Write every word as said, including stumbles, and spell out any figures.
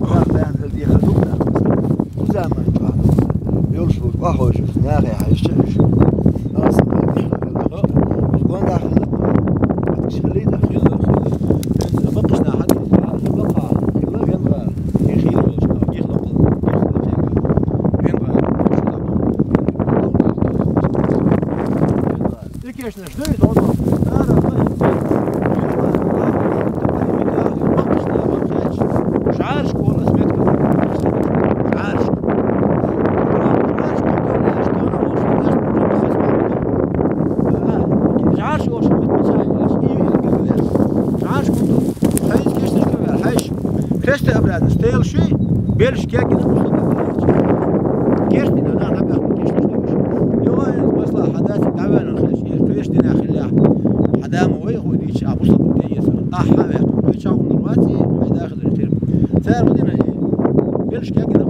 Кхоъ баьнна хила дехар ду-кх нах. Кху заман чохь йолуш волу къахьойшуш, нахе хьаьжча уьш. Аса гонда хила. Хила, хила, хила. Баккхаш нах хила, хила, хила, вен гӀала. И хила волчу нах, гих локхал, гих локхал. Вен гӀала. И кешнаш дуй, дона. Ара, жӀараш кхоллас метка. ЖӀараш. ЖӀараш олуш метка. ЖӀараш кхоллас. Хьайс кешнаш кавер, хьайш. Крестообразный стел шуй, белш кегина бусалба. Кертина, на, на, бехк, кешнаш деш. Йо, масала, хьадаци дӀаваьлла хилаш, я кхеш дина хилла. Хьадама вай гӀо дийча, а бусалба тӀе езар. Ахьа вехь, вай чагӀур ваци, хьайда хилар тир. Цара гӀо дина, белш кегина